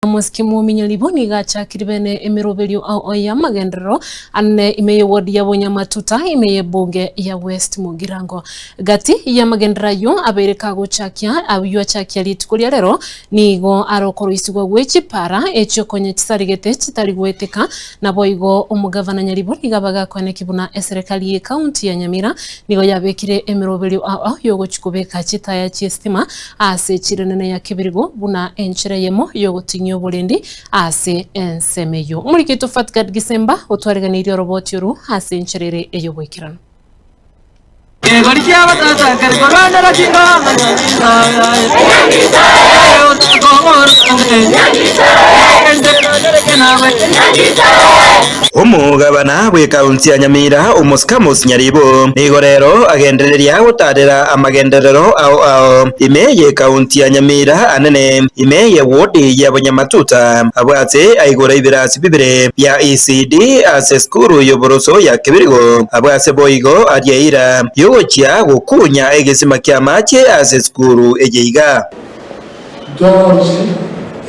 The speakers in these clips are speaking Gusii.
Omosike mwominyaribo nigo achakire bene emeroberio ao y'amagenderero ane ime y'eward ya Bonyamatuta ime y'ebunge ya West Mugirango. Gati y'amagenderero ayio abeire kagochakia ayio achakia rituko ria rero nigo are okoroisigwa gwe chipara echio konya chisarigete chitari goeteka. Naboigo omogavana Nyaribo nigo abaga akoeneki buna eserekari y'ecounty ya Nyamira nigo yabekire emeroberio ao ao yogochi kobeka chitaya chi'esitima ase chirenene ya kebirigo buna enchera eyemo y'ogotinyia oborendi ase ensemo eyio. Omoriki oito Fatgard Gisemba otwareganeirie oroboti oru ase enchera ere ey'oboikeranu. Kegori ki'abatata kere korwanera chingoma Omogabana bw'ekaunti ya Nyamira, Omosike Amos Nyaribo, nigo rero agendereria gotaarera amagenderero ao ao ime y'ekaunti ya Nyamira anene ime y'ewodi ya Bonyamatuta abwate aigora ebirasi bibere bia ECD ase esukuru y'oboroso ya Kebirigo abwase boigo aria eira y'ogochia gokunya egesima ki'amache ase esukuru eye iga. Ntwaonsi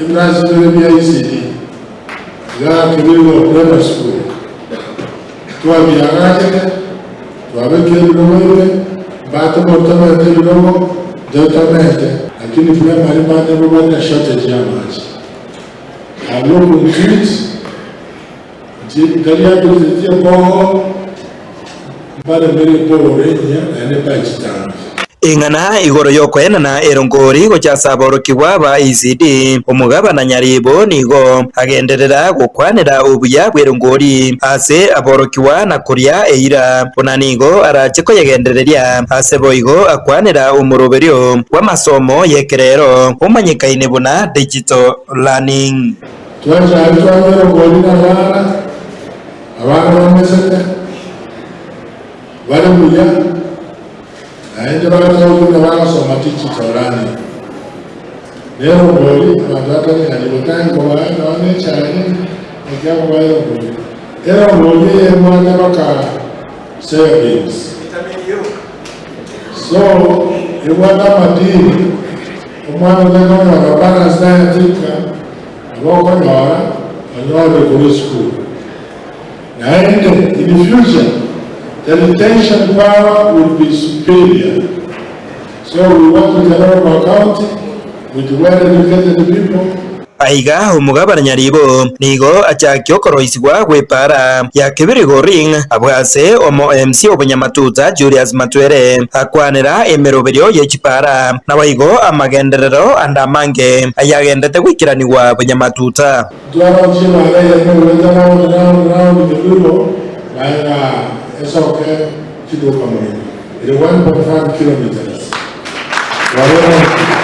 ebirasi bibere bia ECD iga Kebirigo Primary School twabiagachete, twabekire ebirogo ime, mbate motomete ebirogo, intwe tomete, lakini primary mbate mbabwate na shortage y'amache. I look into it, inche ntari ability eboho, mbaremere ebohoro enyia naende mbae chitangi. Eng'ana igoro y'okoenana erongori gocha ase aborokigwa ba ECD, omogabana Nyaribo nigo agenderera gokwanera obuya bw'erongori ase aborokigwa na koria eira buna nigo arache koyegendereria ase boigo akwanera omoroberio bw'amasomo y'ekerero omanyekaine buna digital learning. Twachare twanywa erongori nabana, abana bamesete, bare buya. Naende bagatoorigwa buna bagosoma digital learning. Nero obori abanto batari ng'a rigotangi kobaa nonya ne echae naki akobaa erongori. Erongori eye ebwate baka soya beans. So ebwate amadini omwana otari konyora balanced diet inka nabo okonyora onyorire korwa esukuru. Naende in future the retention power will be superior so we want to develop our county with well educated people. Aiga omogabana Nyaribo nigo achakia okoroisigwa gw'epaara ya Kibirigo Ring abwo ase omo MC obonyamatuta Julius Matwere akwanera emeroberio ye chipaara naboigo amagenderero ande amange ayagendete goikeranigwa bonyamatuta. Ntwarochie baare eyemo goeta round round round Kebirigo naye ng'a esoke chiduka moino ere 1.5 kilometres twayerochie.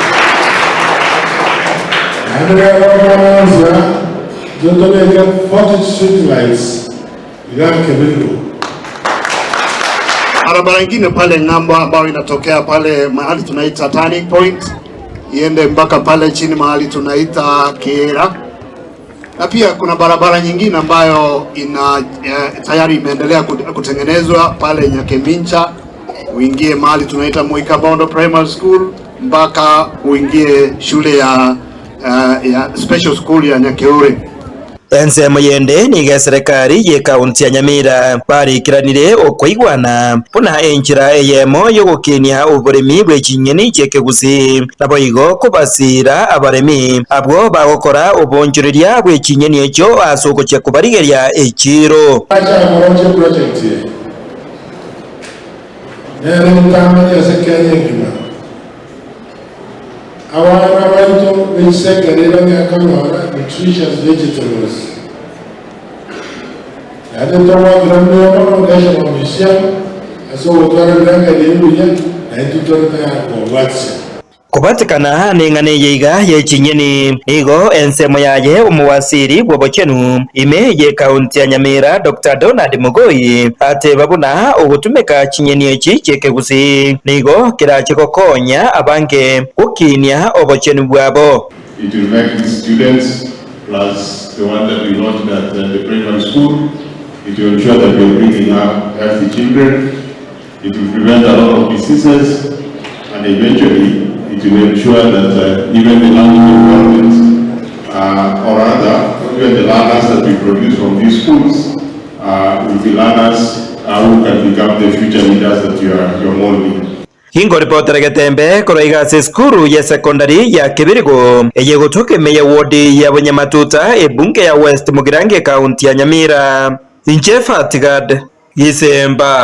Naende rero twarosia intwe tobeke 40 street lights igaa Kebirigo. Barabara ingine pale ng'ambo ambayo inatokea pale mahali tunaita turning point iende mpaka pale chini mahali tunaita Kiera, na pia kuna barabara nyingine ambayo ina eh, tayari imeendelea kutengenezwa pale Nyakemincha uingie mahali tunaita Muikabondo Primary School mpaka uingie shule ya, uh, ya special school ya Nyakeure. Ensemo yende nigo eserekari y'ekaunti ya Nyamira barikiranire okoigwana buna enchera eyemo y'ogokinia oboremi bwe chinyeni chi'ekegusii, naboigo kobasiira abaremi abwo bagokora oboonchoreria bwe chinyeni echio ase ogochia kobarigeria echiiro. Acha amoroche project eye nere entang'ani ase Kenya engima. Abana baito bechisekere bang'ea konyora nutritious vegetables. Naende ntogwakera mbuya mono National Museum ase ogotwara ebirengererio ebiya na intwe tore tayari kobabwatisia. Kobatekana neng'ana eye iga ye chinyeni, nigo ensemo yaye omowasiri bw'obochenu ime y'ekaunti ya Nyamira Doctor Donald Mogoi ateba buna ogotumeka chinyeni echi chi'ekegusii nigo kerache gokonya abange gokinia obochenu bwabo. It will make the students plus the one that we launched at the primary school, it will ensure that we are bringing up healthy children, it will prevent a lot of diseases and eventually it will ensure that even the learning environment. uh, or rather, even the learners that we produce from these schools will be learners who can become the future leaders that you are, you're molding. Gingoripotera Getembe korwa iga ase esukuru ya secondary ya Kibirigo eye gotoka ime ya ward ya Bonyamatuta ebunge ya West Mugirango ekaunti ya Nyamira. Inche Fatigad Gisemba.